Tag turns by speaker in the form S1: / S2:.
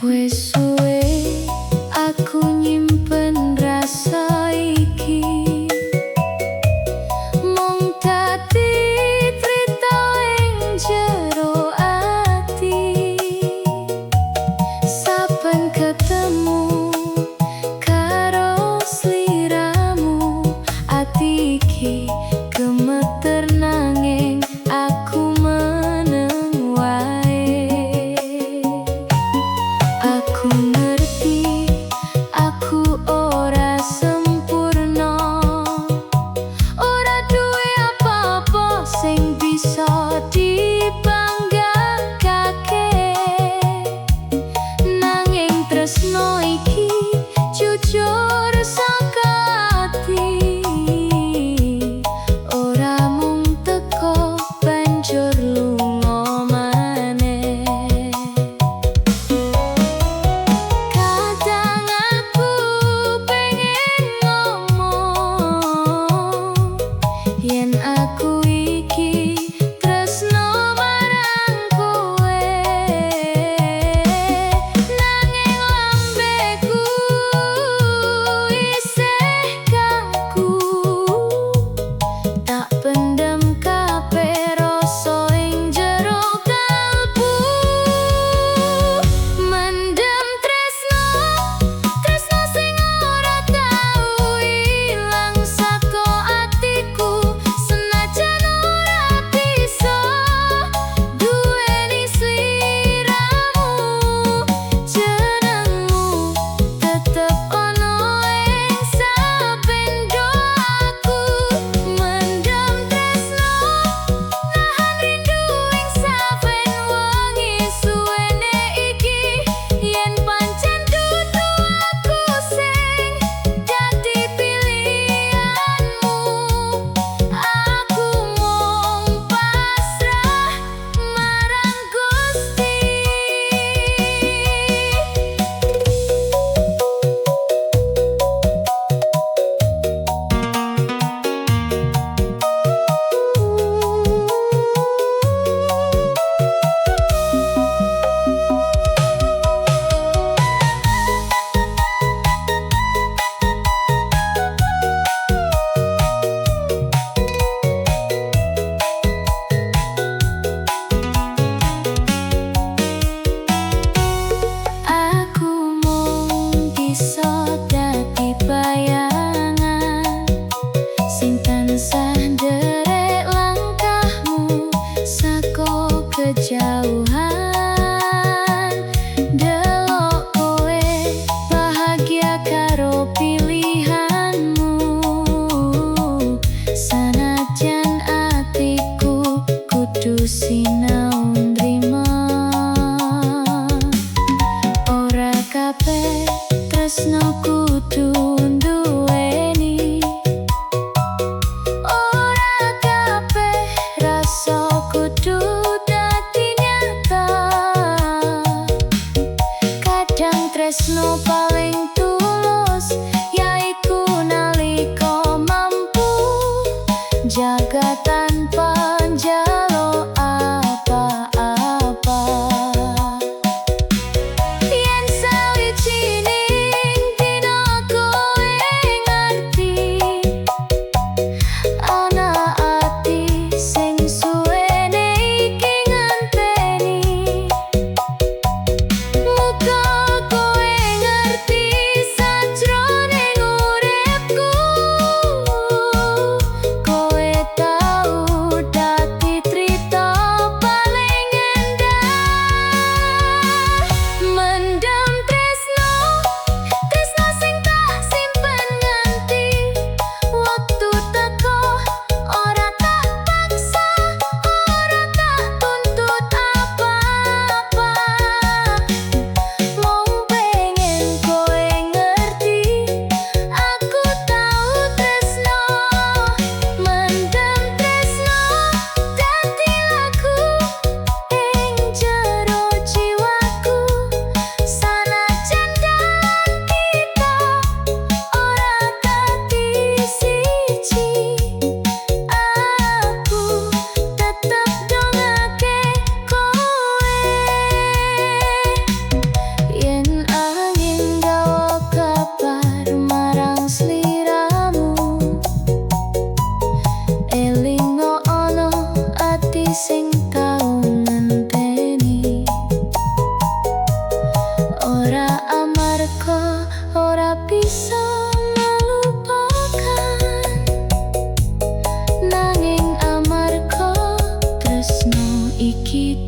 S1: Wis suwe aku nyimpen rasa iki, mung dadi crita ing jero ati. Saben ketemu karo sliramu, ati iki gemeter, nanging aku meneng wae. Aku ngerti aku ora sempurna, ora duwe apa-apa sing bisa dibanggakake, nanging tresno iki jujur saka ati, ora mung teko banjur lunga maneh. Kadang aku pengen ngomong yen aku iki tresno marang kowe, nanging lambeku isih kaku, tak pendem kabeh rasa ing jero kalbu. Mendem tresno, tresno sing ora tau ilang saka atiku, senajan ora bisa duweni sliramu, jenengmu tetep ana ing saben doaku. Mendem tresno, nahan rindu ing saben wengi suwene iki, yen pancen dudu aku sing dadi pilihanmu, aku mung pasrah marang Gusti. Aku mung bisa dadi bayangan sing tansah nderek langkahmu saka kejauhan. Delok kowe bahagia karo pilihanmu, sanajan atiku kudu sinau nrima. Ora kabeh tresno kudu nduweni, ora kabeh rasa kudu dadi nyata. Kadang tresno paling tulus yaiku nalika mampu jaga tanpa njaluk apa-apa. Yen sawijining dina kowe ngerti ana ati sing suwene iki ngenteni, muga kowe ngerti. Ora amarga ora bisa melupakan, nanging amarga tresno iki.